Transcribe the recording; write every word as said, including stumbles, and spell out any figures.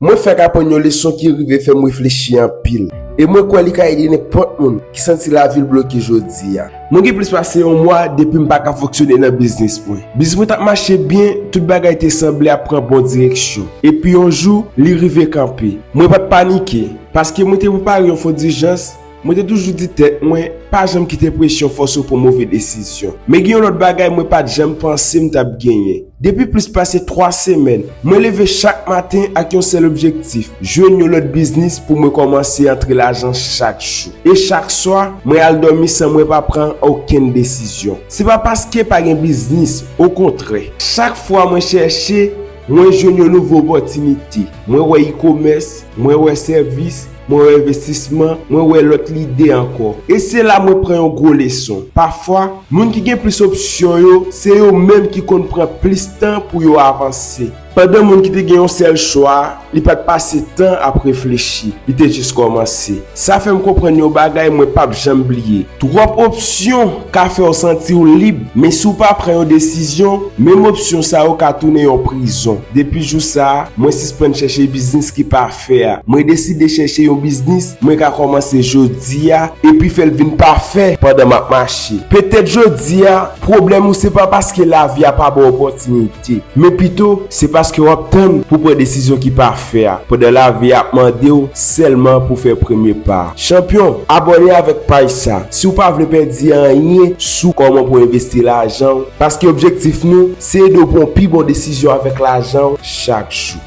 Mwen fèk aprann yon leson ki rive fè m reflechi anpil, e mwen kwè li ka ede nenpòt moun ki santi lavi l bloke jodi a. Mwen gen plis pase yon mwa depi m pa ka fonksyone nan biznis mwen. Biznis mwen t ap mache byen, tout bagay te sanble ap pran bon direksyon. Epi yon jou, li rive kanpe. Mwen pa t panike, paske mwen te prepare yon fon dijans. Mwen te toujou di tèt mwen, pa janm kite presyon fòse w pran move desizyon. Men gen yon lòt bagay mwen pa t janm panse m t ap genyen. Depi plis pase twa semèn, mwen leve chak maten ak yon sèl objektif, jwenn yon lòt biznis pou mwen kòmanse antre lajan chak jou. E chak swa, mwen al dòmi san mwen pa pran okenn desizyon. Se pa paske pa gen biznis, okontrè. Chak fwa mwen chèche, mwen jwenn yon nouvo opòtinite. Mwen wè e-commerce, mwen wè sèvis, mwen wè envestisman, mwen wè lòt lide ankò. E se la mwen pran yon gwo leson. Pafwa, moun ki gen plis opsyon yo, se yo menm ki konn pran plis tan pou yo avanse. Pandan moun ki te gen yon sèl chwa, li pa t pase tan ap reflechi, li te jis kòmanse. Sa fè m konprann yon bagay mwen p ap janm bliye. Twòp opsyon ka fè w santi w lib, men si w pa pran yon desizyon, menm opsyon sa yo ka tounen yon prizon. Depi jou sa a, mwen sispann chèche biznis ki pafè a. Mwen deside chèche yon biznis mwen ka kòmanse jodi a epi fè l vin pafè pandan m ap mache. Petèt jodi a, pwoblèm ou se pa paske lavi a pa ba w opòtinite, men pito se paske w ap tann pou pran desizyon ki pafè a, pandan lavi a ap mande w sèlman pou fè premye pa a. Chanpyon, abòne avèk paj sa si w pa vle pèdi anyen sou kòman pou envesti lajan w, paske objektif nou se ede w pran yon pi bon desizyon avèk lajan w chak jou.